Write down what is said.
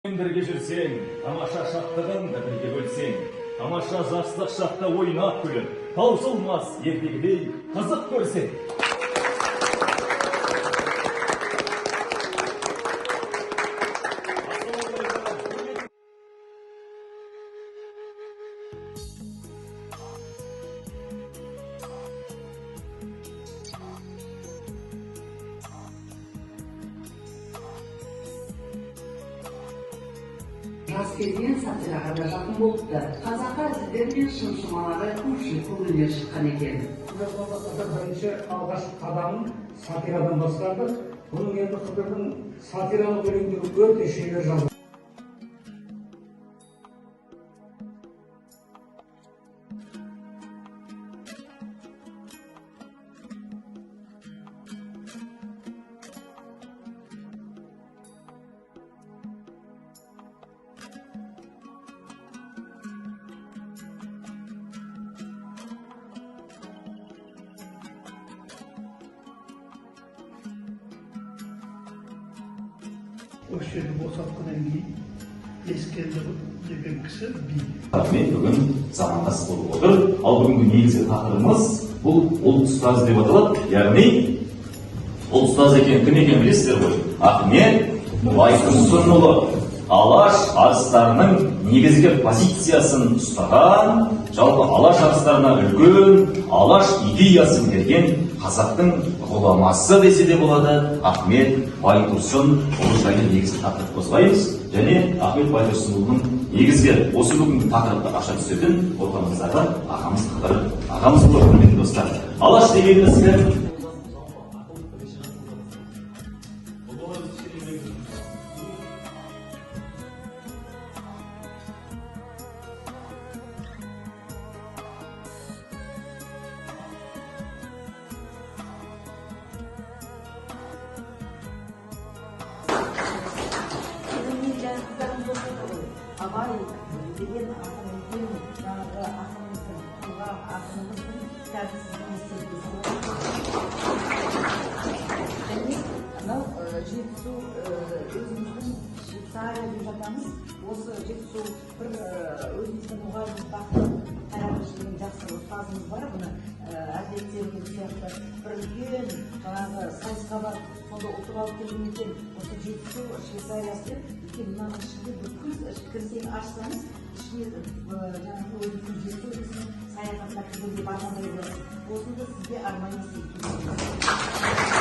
Бірге жүрсең, тамаша шаттығыңды бірге бөлсең, тамаша жастық шақта ойнап күліп, таусылмас ертегідей қызық көрсең. Жас кезінен сатираға да жақын болыпты. Қазақы әзілдер мен шымшымалары көпшілік көңілінен шыққан екен. Қыдыр бірінші алғашқы қадамын сатирадан бастады. Бұның енді Қыдырдың сатиралық өлеңдері өте шебер жазылған. Осы жерді босатқаннан кейін Ескелді деген кісі би. Мен бүгін замандас болып отыр. Ал бүгінгі негізгі тақырыбымыз бұл ұлт ұстаз деп аталады. Яғни ұлт ұстаз екен кім екенін білесіздер ғой. Ахмет Байтұрсынұлы Алаш арыстарының негізгі позициясын ұстаған, жалпы Алаш арыстарына үлкен Алаш идеясын берген қазақтың ғұламасы десе де болады. Ахмет Байтұрсынұлы жайлы негізгі тақырып қозғаймыз және Ахмет Байтұрсынұлының негізгі осы бүгінгі тақырыпты аша түсетін ортамыздағы ағамыз Қыдыр ағамыз болады, құрметті достар. Алаш дегеніміз кім? Мен жаңа қыздарымыз оқиды ғой. Абай деген ақын, үлкен жаңағы ақынымыздың, тұлға ақынымыздың кітабы сізге естелікке. Және мынау Жетісу, өзіміздің Швейцария деп жатамыз. Осы Жетісу бір өзіміздің мұғаліміміз Бақыт Қайратович деген жақсы ұстазымыз бар. Бұны Әділет Серікұлы сияқты бір үлкен жаңағы сайысқа барып, сонда ұтып алып келген екен. Осы Жетісу Швейцариясы деп үлкен мынаның ішінде бүкіл кірсең, ашсаңыз, ішіне жаңағы өзіміздің Жетісу өлкесіне саяхатқа кіргенде барғандай боласыз. Осыны да сізге арнайы естелікке.